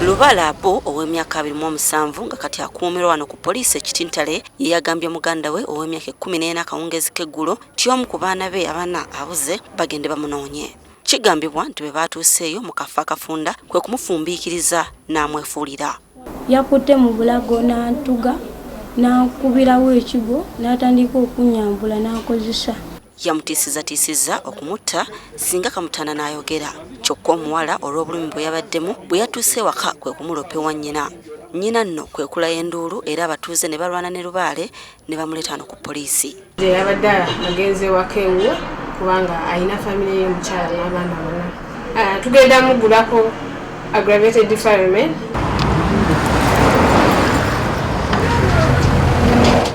Lubala Abu ow'emyaka 27 nga kati akuumirwa wano ku poliisi e Kitintale ye yagambye muganda we ow'emyaka 14 akawungeezi k'eggulo nti omu ku baana be abana abuze bagende bamunoonye. Kigambibwa nti bwe baatuuseeyo mu kafo akafunda kwe kumufumbiikiriza n'amwefuulira. Yakutte mu bulago n'antuga n'ankubirawo ekigwo n'atandika okunnyambula n'ankozesa. Yamutiisizatiisizza okumutta singa kamutanda n'ayogera kyokka omuwala olw'obulumi bwe yabaddemu bwe yatuuse ewaka kwe kumuloopa ewa nnyina. Nnyina nno kwe kulaya enduulu era abatuuze ne balwana ne Lubaale ne bamuleeta wano ku poliisi. Yabadde agenze waka ewuwe kubanga alina famire ye, omukyala n'abaana bonna. Tugenda mugulako aggravated defilement.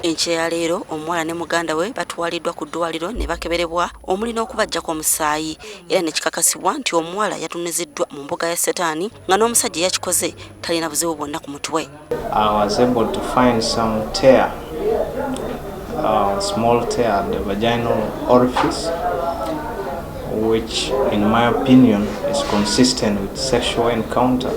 Enkya ya leero omuwala ne muganda we batwaliddwa ku ddwaliro ne bakeberebwa omuli n'okubaggyako omusaayi era ne kikakasibwa nti omuwala yatunuziddwa mu mbuga ya Setaani nga n'omusajja eyakikoze talina buzibu bwonna ku mutwe. I was able to find some tear, small tear at the vaginal orifice, which in my opinion is consistent with sexual encounter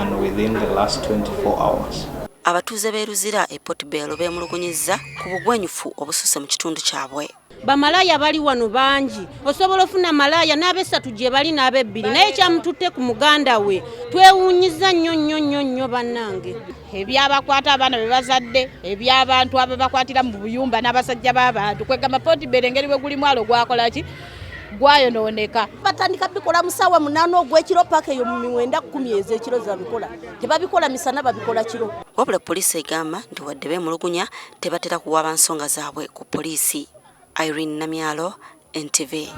and within the last 24 hours. Abatuuze b'e Luzira e Port Bell beemulugunyizza ku bugwenyufu obususse mu kitundu kyabwe. Bamalaaya bali wano bangi, osobola ofuna malaaya n'abesatu gye bali n'abebbiri, naye kyamututte ku muganda we twewuunyiza nnyo nnyo nnyo nnyo bannange. Ebyabakwata abaana be bazadde, ebyabantu ababakwatira mu buyumba n'abasajja b'abantu, kwegamba Port Bell engeri bwe guli mwalo gwakola ki, gwayonooneka. Batandika bikola mu ssaawa 8 ogw'ekiro paka eyo mu 9, 10 ez'ekiro zabikola. Tebabikola misana, babikola kiro. Wabula poliisi egamba nti wadde beemulugunya tebatera kuwaaba nsonga zaabwe ku poliisi. Irene Namyalo, NTV.